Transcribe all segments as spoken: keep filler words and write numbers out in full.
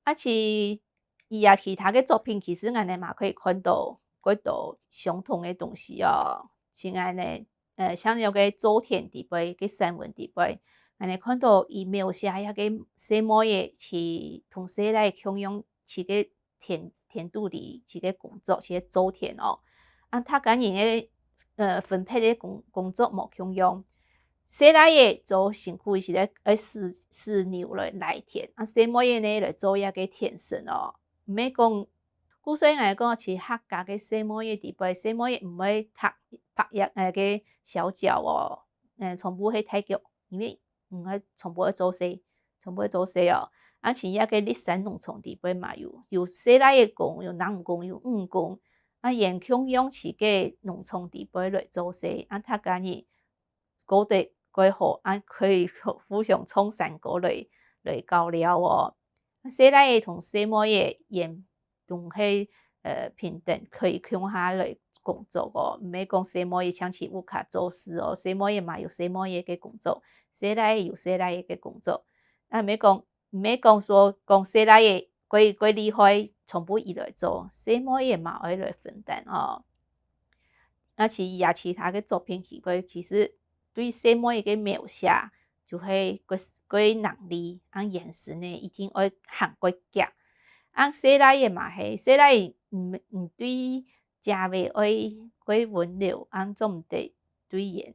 啊，其，佢啊其他个作品，其實𠊎等嘛可以看到幾多相同个東西哦。像恁呢，呃，像有个做田裡背，个散文裡背，𠊎等看到佢描寫一个細妹仔去同細倈共樣去个田，田肚裡去个工作，去个做田哦。啊，大家人个，呃，分配个工，工作無共樣。細倈仔做辛苦个時節，愛使，使牛來犁田，啊，細妹仔呢來做一个田嬸哦。毋係講，故所𠊎講，其實客家个細妹仔裡背，細妹仔毋會䌈，䌈一个小腳哦，嗯，全部係大腳，因為毋會全部愛做事，全部愛做事哦。啊，像一个笠山農場裡背嘛有，有細倈仔个工，有男工，有女工，啊，也共樣去个農場裡背來做事，啊，大家人過得蓋好，啊，可以互相唱山歌來，來交流哦。細倈仔同細妹仔也都係，呃，平等，可以共下來工作哦，毋係講細妹仔淨在屋下做事哦，細妹仔嘛有細妹仔个工作，細倈仔有細倈仔个工作。啊，毋係講，毋係講說講細倈仔過，過厲害，全部佢來做，細妹仔嘛愛來分擔哦。啊，其實啊，其他个作品裡背，其實對細妹仔个描寫，就係个，个能力，恁樣式呢，一定愛行過遽。恁細倈仔嘛係，細倈仔毋，毋對姐仔愛過溫柔，恁做毋得對人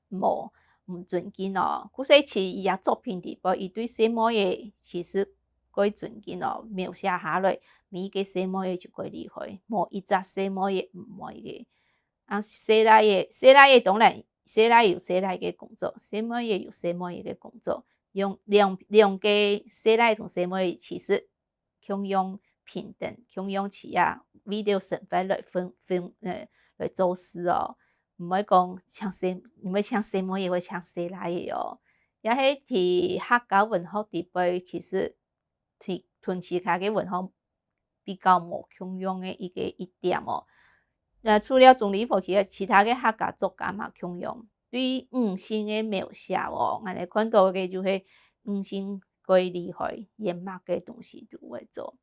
無，毋尊敬哦。故所其實佢个作品裡背，佢對細妹仔其實過尊敬哦，描寫下來，每一个細妹仔就過厲害，無一隻細妹仔毋會个。啊，細倈仔，細倈仔當然，細倈仔有細倈仔个工作，細妹仔有細妹仔个工作，兩，兩，兩个細倈仔同細妹仔其實共樣平等，共樣去啊，為了生活來分，分，呃，來做事哦。毋會講淨細，毋會淨細妹仔，會淨細倈仔哦。也係在客家文學裡背，其實同，同其他个文學比較無共樣个一个，一點哦。那除了鍾理和，其實其他个客家作家嘛共樣，對女性个描寫哦，𠊎等看到个就係女性過厲害，佢麼个東西都會做。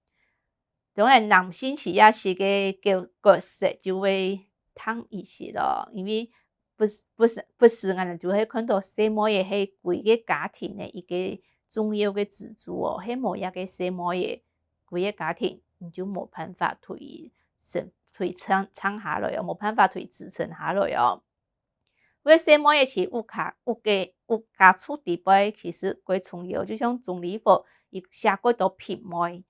當然，男性其實个角，角色就會淡一些咯，因為不時，不時，不時𠊎等就會看到細妹仔係歸个家庭个一个重要个支柱哦，係無一个細妹仔，歸个家庭你就無辦法推升，推撐，撐下來哦，無辦法推支撐下來哦。因為細妹仔在屋下，屋个，屋家族裡背其實過重要，就像鍾理和佢寫過多平妹，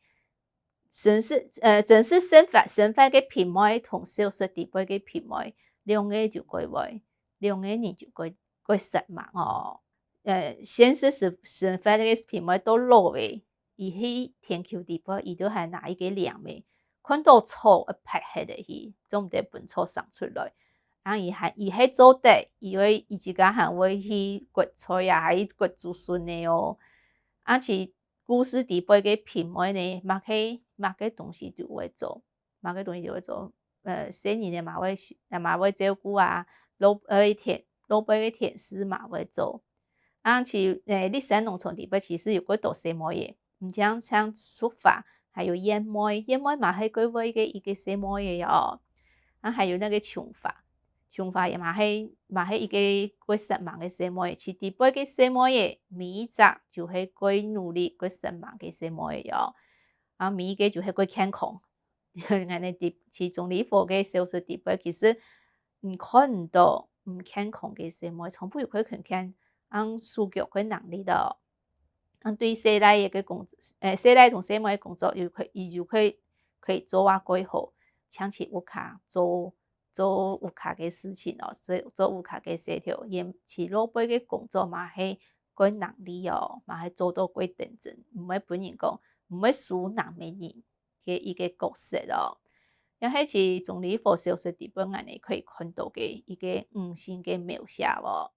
真實，呃，真實生活，生活个平妹同小說裡背个平妹，兩个就過會，兩个人就過，過煞猛哦。呃，現實生，生活个平妹到老了，佢去田坵裡背，佢都還拿一个鐮仔，看到草會拍忒个去，做毋得分草生出來。啊，佢還，佢係做得，佢會，佢自家還會去割菜啊，還去割竹筍个哦。啊，其故事裡背个平妹呢，麼个，麼个東西都會做，麼个東西都會做。呃，細人仔嘛會，嘛會照顧啊，老，呃，田，老輩个田事嘛會做。啊，其，呃，笠山農場裡背其實有幾多細妹仔，毋淨淨淑華，還有燕妹，燕妹嘛係過會个一个細妹仔哦。啊，還有那個瓊華，瓊華也嘛係，嘛係一个過煞猛个細妹仔，其裡背个細妹仔，每一隻就係過努力、過煞猛个細妹仔哦。啊，每一个就係過健康。𠊎等在鍾理和个小說裡背，其實你看毋到毋健康个細妹，全部有過健康，恁手腳个能力哦。恁對細倈仔个工，呃，細倈同細妹个工作又可以，又可以，可以做啊過好，淨在屋下做，做屋下个事情哦，做，做屋下个事頭，也在老輩个工作嘛係過能力哦，嘛係做到過等真，毋會分人講，毋會輸男仔人个一个角色哦。也係在鍾理和小說裡背𠊎等可以看到个一个女性个描寫哦。